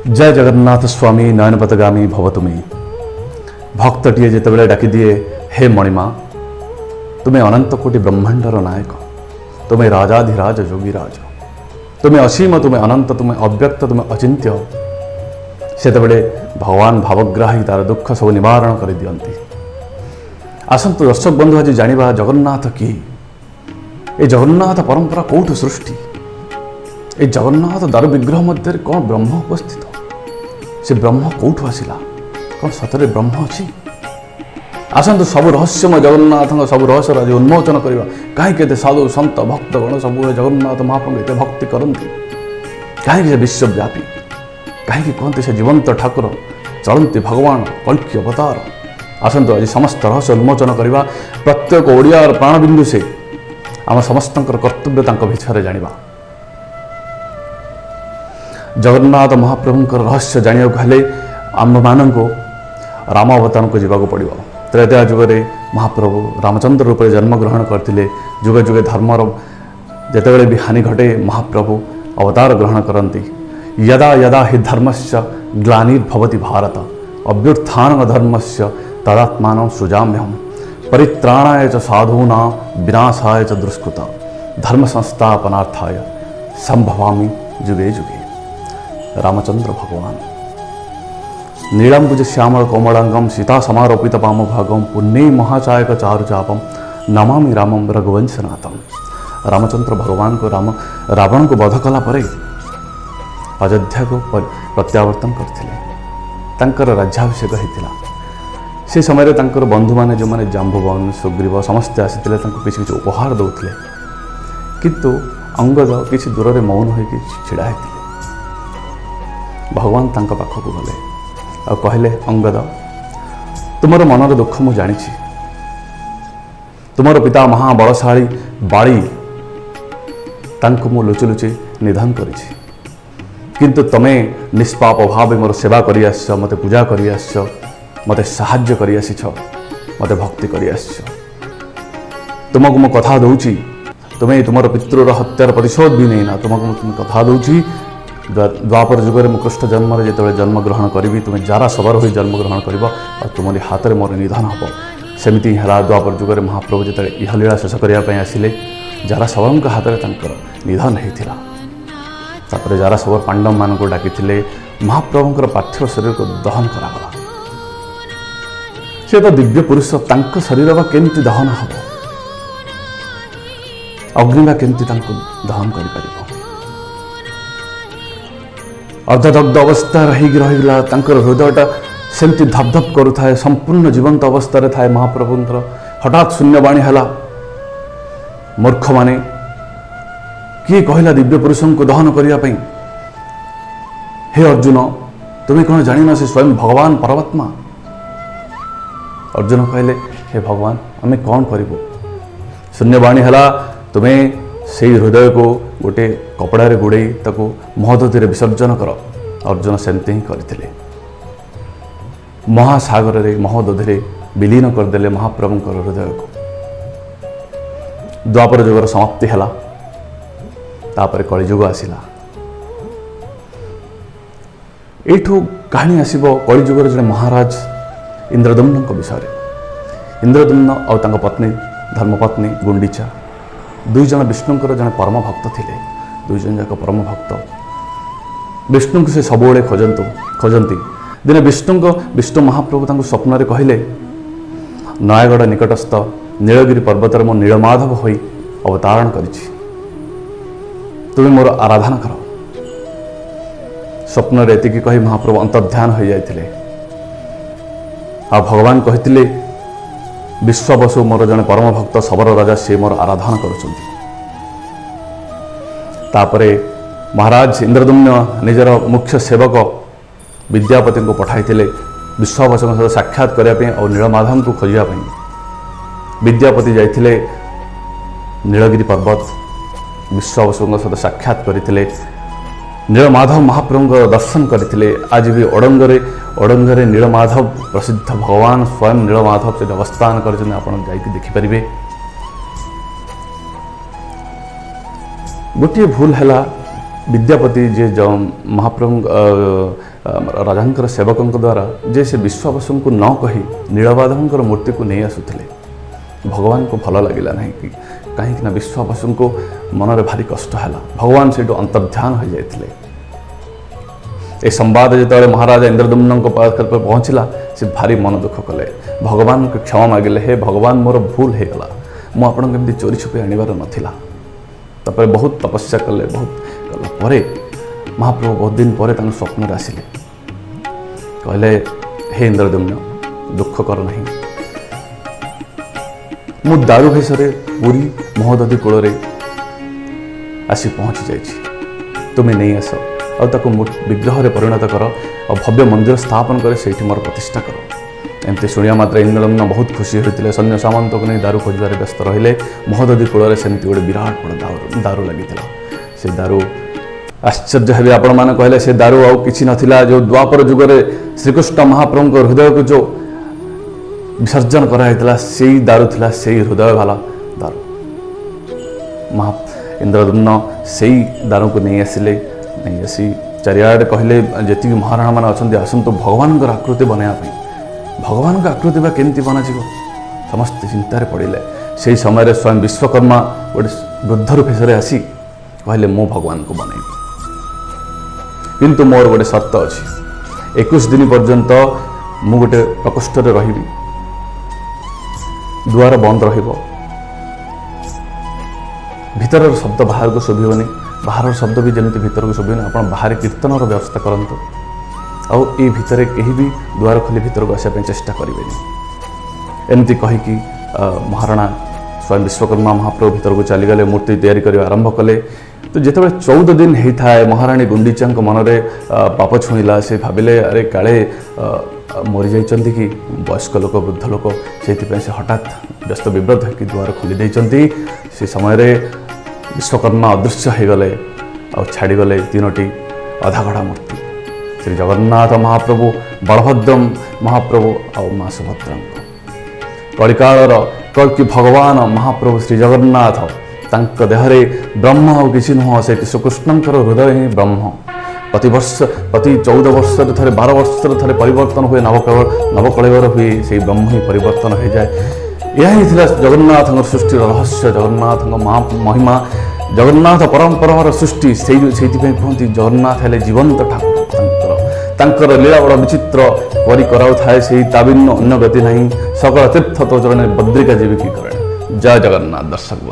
ଜୟ ଜଗନ୍ନାଥ ସ୍ୱାମୀ ନୟନପଥଗାମୀ ଭବ ତୁମେ। ଭକ୍ତଟିଏ ଯେତେବେଳେ ଡାକିଦିଏ, ହେ ମଣିମା, ତୁମେ ଅନନ୍ତ କୋଟି ବ୍ରହ୍ମାଣ୍ଡର ନାୟକ, ତୁମେ ରାଜାଧିରାଜ ଯୋଗୀରାଜ, ତୁମେ ଅସୀମ, ତୁମେ ଅନନ୍ତ, ତୁମେ ଅବ୍ୟକ୍ତ, ତୁମେ ଅଚିନ୍ତ୍ୟ, ସେତେବେଳେ ଭଗବାନ ଭାବଗ୍ରାହୀ ତାର ଦୁଃଖ ସବୁ ନିବାରଣ କରିଦିଅନ୍ତି। ଆସନ୍ତୁ ଦର୍ଶକ ବନ୍ଧୁ, ଆଜି ଜାଣିବା ଜଗନ୍ନାଥ କିଏ, ଏ ଜଗନ୍ନାଥ ପରମ୍ପରା କେଉଁଠୁ ସୃଷ୍ଟି, ଏ ଜଗନ୍ନାଥ ଦାରୁ ବିଗ୍ରହ ମଧ୍ୟରେ କ'ଣ ବ୍ରହ୍ମ ଉପସ୍ଥିତ, ସେ ବ୍ରହ୍ମ କେଉଁଠୁ ଆସିଲା, କ'ଣ ସତରେ ବ୍ରହ୍ମ ଅଛି? ଆସନ୍ତୁ ସବୁ ରହସ୍ୟମୟ ଜଗନ୍ନାଥଙ୍କ ସବୁ ରହସ୍ୟର ଆଜି ଉନ୍ମୋଚନ କରିବା। କାହିଁକି ଏତେ ସାଧୁ ସନ୍ଥ ଭକ୍ତଗଣ ସବୁବେଳେ ଜଗନ୍ନାଥ ମହାପ୍ରଭୁଙ୍କୁ ଏତେ ଭକ୍ତି କରନ୍ତି? କାହିଁକି ସେ ବିଶ୍ୱବ୍ୟାପୀ? କାହିଁକି କୁହନ୍ତି ସେ ଜୀବନ୍ତ ଠାକୁର, ଚଳନ୍ତି ଭଗବାନ, କଳ୍କି ଅବତାର? ଆସନ୍ତୁ ଆଜି ସମସ୍ତ ରହସ୍ୟ ଉନ୍ମୋଚନ କରିବା। ପ୍ରତ୍ୟେକ ଓଡ଼ିଆର ପ୍ରାଣବିନ୍ଦୁ ସେ, ଆମ ସମସ୍ତଙ୍କର କର୍ତ୍ତବ୍ୟ ତାଙ୍କ ବିଷୟରେ ଜାଣିବା। ଜଗନ୍ନାଥ ମହାପ୍ରଭୁଙ୍କର ରହସ୍ୟ ଜାଣିବାକୁ ହେଲେ ଆମ୍ଭମାନଙ୍କୁ ରାମ ଅବତାରଙ୍କୁ ଯିବାକୁ ପଡ଼ିବ। ତ୍ରେତୟା ଯୁଗରେ ମହାପ୍ରଭୁ ରାମଚନ୍ଦ୍ର ରୂପରେ ଜନ୍ମଗ୍ରହଣ କରିଥିଲେ। ଯୁଗେ ଯୁଗେ ଧର୍ମର ଯେତେବେଳେ ବି ହାନି ଘଟେ, ମହାପ୍ରଭୁ ଅବତାର ଗ୍ରହଣ କରନ୍ତି। ଯଦା ଯଦା ହି ଧର୍ମସ୍ୟ ଗ୍ଲାନିର୍ଭବତି ଭାରତ ଅଭ୍ୟୁତ୍ଥାନ ଧର୍ମସ୍ୟ ତଦାତ୍ମାନଂ ସୃଜାମ୍ୟହಂ ପରିତ୍ରାଣାୟ ଚ ସାଧୂନାଂ ବିନାଶାୟ ଚ ଦୁଷ୍କୃତ ଧର୍ମ ସଂସ୍ଥାପନାର୍ଥାୟ ସମ୍ଭବାମି ଯୁଗେ ଯୁଗେ। ରାମଚନ୍ଦ୍ର ଭଗବାନ। ନୀଳାମ୍ବୁଜ ଶ୍ୟାମଳ କୋମଳାଙ୍ଗం ସୀତା ସମାରୋପିତ ବାମ ଭାଗం ପୁଣ୍ୟେ ମହାଚାୟକ ଚାରୁଚାପಂ ନମାମି ରାମಂ ରଘୁବଂଶନାଥം। ରାମଚନ୍ଦ୍ର ଭଗବାନଙ୍କୁ ରାମ ରାବଣଙ୍କୁ ବଧ କଲା ପରେ ଅଯୋଧ୍ୟାକୁ ପ୍ରତ୍ୟାବର୍ତ୍ତନ କରିଥିଲେ। ତାଙ୍କର ରାଜ୍ୟାଭିଷେକ ହେଇଥିଲା। ସେ ସମୟରେ ତାଙ୍କର ବନ୍ଧୁମାନେ, ଯେଉଁମାନେ ଜାମ୍ବୁବନ, ସୁଗ୍ରୀବ ସମସ୍ତେ ଆସିଥିଲେ, ତାଙ୍କୁ କିଛି କିଛି ଉପହାର ଦେଉଥିଲେ। କିନ୍ତୁ ଅଙ୍ଗଦ କିଛି ଦୂରରେ ମୌନ ହୋଇକି ଛିଡ଼ା ହେଇଥିଲେ। ଭଗବାନ ତାଙ୍କ ପାଖକୁ ଗଲେ ଆଉ କହିଲେ, ଅଙ୍ଗଦ, ତୁମର ମନର ଦୁଃଖ ମୁଁ ଜାଣିଛି। ତୁମର ପିତା ମହାବଳଶାଳୀ ବାଳି, ତାଙ୍କୁ ମୁଁ ଲୁଚି ଲୁଚି ନିଧନ କରିଛି। କିନ୍ତୁ ତମେ ନିଷ୍ପାପ ଭାବେ ମୋର ସେବା କରିଆସିଛ, ମୋତେ ପୂଜା କରିଆସିଛ, ମୋତେ ସାହାଯ୍ୟ କରିଆସିଛ, ମୋତେ ଭକ୍ତି କରିଆସିଛ। ତୁମକୁ ମୁଁ କଥା ଦେଉଛି, ତୁମେ ତୁମର ପିତୃର ହତ୍ୟାର ପ୍ରତିଶୋଧ ବି ନେଇନା। ତୁମକୁ ମୁଁ ତୁମେ କଥା ଦେଉଛି, ଦ୍ୱାପର ଯୁଗରେ ମୁଁ କୃଷ୍ଣ ଜନ୍ମରେ ଯେତେବେଳେ ଜନ୍ମଗ୍ରହଣ କରିବି, ତୁମେ ଜାରା ଶବର ହୋଇ ଜନ୍ମଗ୍ରହଣ କରିବ ଆଉ ତୁମରି ହାତରେ ମୋର ନିଧନ ହେବ। ସେମିତି ହିଁ ହେଲା। ଦ୍ୱାପର ଯୁଗରେ ମହାପ୍ରଭୁ ଯେତେବେଳେ ଇହଲୀଳା ଶେଷ କରିବା ପାଇଁ ଆସିଲେ, ଜାରା ଶବରଙ୍କ ହାତରେ ତାଙ୍କର ନିଧନ ହେଇଥିଲା। ତାପରେ ଜାରା ଶବର ପାଣ୍ଡବମାନଙ୍କୁ ଡାକିଥିଲେ, ମହାପ୍ରଭୁଙ୍କର ପାର୍ଥିବ ଶରୀରକୁ ଦହନ କରାଗଲା। ସେ ତ ଦିବ୍ୟ ପୁରୁଷ, ତାଙ୍କ ଶରୀର ବା କେମିତି ଦହନ ହେବ? ଅଗ୍ନି ବା କେମିତି ତାଙ୍କୁ ଦହନ କରିପାରିବ? ଅର୍ଦ୍ଧଦଗ୍ଧ ଅବସ୍ଥା ରହିକି ରହିଗଲା। ତାଙ୍କର ହୃଦୟଟା ସେମିତି ଧପ ଧପ କରୁଥାଏ, ସମ୍ପୂର୍ଣ୍ଣ ଜୀବନ୍ତ ଅବସ୍ଥାରେ ଥାଏ ମହାପ୍ରଭୁଙ୍କର। ହଠାତ୍ ଶୂନ୍ୟବାଣୀ ହେଲା, ମୂର୍ଖମାନେ, କିଏ କହିଲା ଦିବ୍ୟ ପୁରୁଷଙ୍କୁ ଦହନ କରିବା ପାଇଁ? ହେ ଅର୍ଜୁନ, ତୁମେ କ'ଣ ଜାଣିନ ସେ ସ୍ୱୟଂ ଭଗବାନ ପରମାତ୍ମା? ଅର୍ଜୁନ କହିଲେ, ହେ ଭଗବାନ, ଆମେ କ'ଣ କରିବୁ? ଶୂନ୍ୟବାଣୀ ହେଲା, ତୁମେ ସେଇ ହୃଦୟକୁ ଗୋଟେ କପଡ଼ାରେ ଗୁଡ଼େଇ ତାକୁ ମହୋଦଧିରେ ବିସର୍ଜନ କର। ଅର୍ଜୁନ ସେମିତି ହିଁ କରିଥିଲେ। ମହାସାଗରରେ, ମହୋଦଧିରେ ବିଲୀନ କରିଦେଲେ ମହାପ୍ରଭୁଙ୍କର ହୃଦୟକୁ। ଦ୍ୱାପର ଯୁଗର ସମାପ୍ତି ହେଲା। ତାପରେ କଳିଯୁଗ ଆସିଲା। ଏଇଠୁ କାହାଣୀ ଆସିବ କଳିଯୁଗର ଜଣେ ମହାରାଜ ଇନ୍ଦ୍ରଦମ୍ନଙ୍କ ବିଷୟରେ। ଇନ୍ଦ୍ରଦମ୍ନ ଆଉ ତାଙ୍କ ପତ୍ନୀ, ଧର୍ମପତ୍ନୀ ଗୁଣ୍ଡିଚା, ଦୁଇ ଜଣ ବିଷ୍ଣୁଙ୍କର ଜଣେ ପରମ ଭକ୍ତ ଥିଲେ। ଦୁଇ ଜଣ ଯାକ ପରମ ଭକ୍ତ। ବିଷ୍ଣୁଙ୍କୁ ସେ ସବୁବେଳେ ଖୋଜନ୍ତି। ଦିନେ ବିଷ୍ଣୁ ମହାପ୍ରଭୁ ତାଙ୍କୁ ସ୍ୱପ୍ନରେ କହିଲେ, ନୟାଗଡ଼ ନିକଟସ୍ଥ ନୀଳଗିରି ପର୍ବତରେ ମୁଁ ନୀଳମାଧବ ହୋଇ ଅବତାରଣ କରିଛି, ତୁମେ ମୋର ଆରାଧନା କର। ସ୍ୱପ୍ନରେ ଏତିକି କହି ମହାପ୍ରଭୁ ଅନ୍ତର୍ଧ୍ୟାନ ହୋଇଯାଇଥିଲେ। ଆଉ ଭଗବାନ କହିଥିଲେ, ବିଶ୍ୱବସୁ ମୋର ଜଣେ ପରମ ଭକ୍ତ ଶବର ରାଜା, ସିଏ ମୋର ଆରାଧନା କରୁଛନ୍ତି। ତାପରେ ମହାରାଜ ଇନ୍ଦ୍ରଦମ୍ନ ନିଜର ମୁଖ୍ୟ ସେବକ ବିଦ୍ୟାପତିଙ୍କୁ ପଠାଇଥିଲେ ବିଶ୍ୱାବସୁଙ୍କ ସହିତ ସାକ୍ଷାତ କରିବା ପାଇଁ ଆଉ ନୀଳମାଧବଙ୍କୁ ଖୋଜିବା ପାଇଁ। ବିଦ୍ୟାପତି ଯାଇଥିଲେ ନୀଳଗିରି ପର୍ବତ, ବିଶ୍ୱାବସୁଙ୍କ ସହିତ ସାକ୍ଷାତ କରିଥିଲେ, ନୀଳମାଧବ ମହାପ୍ରଭୁଙ୍କ ଦର୍ଶନ କରିଥିଲେ। ଆଜି ବି ଓଡ଼ଙ୍ଗରେ ନୀଳମାଧବ ପ୍ରସିଦ୍ଧ ଭଗବାନ ସ୍ୱୟଂ ନୀଳମାଧବ ସେଠି ଅବସ୍ଥାନ କରିଛନ୍ତି, ଆପଣ ଯାଇକି ଦେଖିପାରିବେ। ଗୋଟିଏ ଭୁଲ ହେଲା, ବିଦ୍ୟାପତି ଯିଏ ମହାପ୍ରଭୁ ରାଜାଙ୍କର ସେବକଙ୍କ ଦ୍ୱାରା ଯେ ସେ ବିଶ୍ୱାବସୁଙ୍କୁ ନ କହି ନୀଳମାଧବଙ୍କର ମୂର୍ତ୍ତିକୁ ନେଇ ଆସୁଥିଲେ। ଭଗବାନଙ୍କୁ ଭଲ ଲାଗିଲା ନାହିଁ କି, କାହିଁକିନା ବିଶ୍ୱାବସୁଙ୍କୁ ମନରେ ଭାରି କଷ୍ଟ ହେଲା। ଭଗବାନ ସେଇଠୁ ଅନ୍ତର୍ଧ୍ୟାନ ହୋଇଯାଇଥିଲେ। ଏ ସମ୍ବାଦ ଯେତେବେଳେ ମହାରାଜା ଇନ୍ଦ୍ରଦ୍ୟୁମ୍ନଙ୍କ ପାଖରେ ପହଞ୍ଚିଲା, ସେ ଭାରି ମନ ଦୁଃଖ କଲେ। ଭଗବାନଙ୍କୁ କ୍ଷମା ମାଗିଲେ, ହେ ଭଗବାନ, ମୋର ଭୁଲ ହେଇଗଲା, ମୁଁ ଆପଣଙ୍କୁ ଏମିତି ଚୋରି ଛୁପି ଆଣିବାର ନଥିଲା। ତାପରେ ବହୁତ ତପସ୍ୟା କଲେ। ବହୁତ କଲା ପରେ ମହାପ୍ରଭୁ ବହୁତ ଦିନ ପରେ ତାଙ୍କ ସ୍ୱପ୍ନରେ ଆସିଲେ। କହିଲେ, ହେ ଇନ୍ଦ୍ରଦ୍ୟୁମ୍ନ, ଦୁଃଖ କର ନାହିଁ, ମୁଁ ଦାରୁ ଭେଷରେ ପୁରୀ ମହୋଦଧି କୂଳରେ ଆସି ପହଞ୍ଚି ଯାଇଛି। ତୁମେ ନେଇ ଆସ ଆଉ ତାକୁ ବିଗ୍ରହରେ ପରିଣତ କର ଆଉ ଭବ୍ୟ ମନ୍ଦିର ସ୍ଥାପନ କରି ସେଇଠି ମୋର ପ୍ରତିଷ୍ଠା କର। ଏମିତି ଶୁଣିବା ମାତ୍ରେ ଇନ୍ଦ୍ରଦ୍ୟୁମ୍ନ ବହୁତ ଖୁସି ହୋଇଥିଲେ। ସୈନ୍ୟ ସାମନ୍ତକୁ ନେଇ ଦାରୁ ଖୋଜିବାରେ ବ୍ୟସ୍ତ ରହିଲେ। ମହୋଦଧି କୂଳରେ ସେମିତି ଗୋଟେ ବିରାଟ ବଡ଼ ଦାରୁ ଲାଗିଥିଲା। ସେ ଦାରୁ, ଆଶ୍ଚର୍ଯ୍ୟ ହେବେ ଆପଣମାନେ, କହିଲେ ସେ ଦାରୁ ଆଉ କିଛି ନଥିଲା, ଯେଉଁ ଦ୍ୱାପର ଯୁଗରେ ଶ୍ରୀକୃଷ୍ଣ ମହାପ୍ରଭୁଙ୍କ ହୃଦୟକୁ ଯେଉଁ ବିସର୍ଜନ କରାଯାଇଥିଲା, ସେଇ ଦାରୁ ଥିଲା, ସେଇ ହୃଦୟ ବାଲା ଦାରୁ। ମହା ଇନ୍ଦ୍ରଦ୍ୟୁମ୍ନ ସେଇ ଦାରୁକୁ ନେଇ ଆସିଲେ। ନେଇ ଆସି ଚାରିଆଡ଼େ କହିଲେ, ଯେତିକି ମହାରଣାମାନେ ଅଛନ୍ତି, ଆସନ୍ତୁ ଭଗବାନଙ୍କର ଆକୃତି ବନାଇବା ପାଇଁ। ଭଗବାନଙ୍କ ଆକୃତି ବା କେମିତି ବନାଯିବ, ସମସ୍ତେ ଚିନ୍ତାରେ ପଡ଼ିଲେ। ସେହି ସମୟରେ ସ୍ୱୟଂ ବିଶ୍ୱକର୍ମା ଗୋଟେ ବୃଦ୍ଧ ରୂପେଶରେ ଆସି କହିଲେ, ମୁଁ ଭଗବାନଙ୍କୁ ବନାଇବି, କିନ୍ତୁ ମୋର ଗୋଟେ ସର୍ତ୍ତ ଅଛି। 21 ଦିନ ପର୍ଯ୍ୟନ୍ତ ମୁଁ ଗୋଟେ ପ୍ରକୋଷ୍ଠରେ ରହିବି, ଦୁଆର ବନ୍ଦ ରହିବ, ଭିତରର ଶବ୍ଦ ବାହାରକୁ ଶୁଭିବନି, ବାହାରର ଶବ୍ଦ ବି ଯେମିତି ଭିତରକୁ ଶୁଭିବନି। ଆପଣ ବାହାରେ କୀର୍ତ୍ତନର ବ୍ୟବସ୍ଥା କରନ୍ତୁ ଆଉ ଏଇ ଭିତରେ କେହି ବି ଦୁଆର ଖୋଲି ଭିତରକୁ ଆସିବା ପାଇଁ ଚେଷ୍ଟା କରିବେନି। ଏମିତି କହିକି ମହାରଣା ସ୍ୱୟଂ ବିଶ୍ୱକର୍ମା ମହାପ୍ରଭୁ ଭିତରକୁ ଚାଲିଗଲେ। ମୂର୍ତ୍ତି ତିଆରି କରିବା ଆରମ୍ଭ କଲେ। ତ ଯେତେବେଳେ 14 ଦିନ ହେଇଥାଏ, ମହାରାଣୀ ଗୁଣ୍ଡିଚାଙ୍କ ମନରେ ପାପ ଛୁଇଁଲା। ସେ ଭାବିଲେ, ଆରେ କାଳେ ମରିଯାଇଛନ୍ତି କି, ବୟସ୍କ ଲୋକ, ବୃଦ୍ଧ ଲୋକ। ସେଇଥିପାଇଁ ସେ ହଠାତ୍ ବ୍ୟସ୍ତ ବିବ୍ରତ ହୋଇକି ଦୁଆର ଖୋଲି ଦେଇଛନ୍ତି। ସେ ସମୟରେ ବିଶ୍ୱକର୍ମା ଅଦୃଶ୍ୟ ହୋଇଗଲେ ଆଉ ଛାଡ଼ିଗଲେ ତିନୋଟି ଅଧାଗଢ଼ା ମୂର୍ତ୍ତି, ଶ୍ରୀ ଜଗନ୍ନାଥ ମହାପ୍ରଭୁ, ବଳଭଦ୍ର ମହାପ୍ରଭୁ ଆଉ ମା ସୁଭଦ୍ରାଙ୍କ। କଳିକାଳର କଳ୍କି ଭଗବାନ ମହାପ୍ରଭୁ ଶ୍ରୀ ଜଗନ୍ନାଥ, ତାଙ୍କ ଦେହରେ ବ୍ରହ୍ମ ଆଉ କିଛି ନୁହଁ, ସେ ଶ୍ରୀକୃଷ୍ଣଙ୍କର ହୃଦୟ ହିଁ ବ୍ରହ୍ମ। ପ୍ରତିବର୍ଷ, ପ୍ରତି 14 ବର୍ଷରେ ଥରେ, 12 ବର୍ଷରେ ଥରେ ପରିବର୍ତ୍ତନ ହୁଏ, ନବକଳେବର ହୁଏ, ସେଇ ବ୍ରହ୍ମ ହିଁ ପରିବର୍ତ୍ତନ ହୋଇଯାଏ। ଏହା ହିଁ ଥିଲା ଜଗନ୍ନାଥଙ୍କ ସୃଷ୍ଟିର ରହସ୍ୟ, ଜଗନ୍ନାଥଙ୍କ ମହା ମହିମା, ଜଗନ୍ନାଥ ପରମ୍ପରାର ସୃଷ୍ଟି। ସେଇଥିପାଇଁ କୁହନ୍ତି ଜଗନ୍ନାଥ ହେଲେ ଜୀବନ୍ତ ଠାକୁର। ତାଙ୍କର ଲୀଳା ବଡ଼ ବିଚିତ୍ର, କରି କରାଉଥାଏ ସେଇ, ତା ଭିନ୍ନ ଅନ୍ୟ ଗତି ନାହିଁ। ସକଳ ତୀର୍ଥ ତୋ ଚରଣେ, ବଦ୍ରିକା ଯିବି କି କରେ। ଜୟ ଜଗନ୍ନାଥ ଦର୍ଶକ ବନ୍ଧୁ।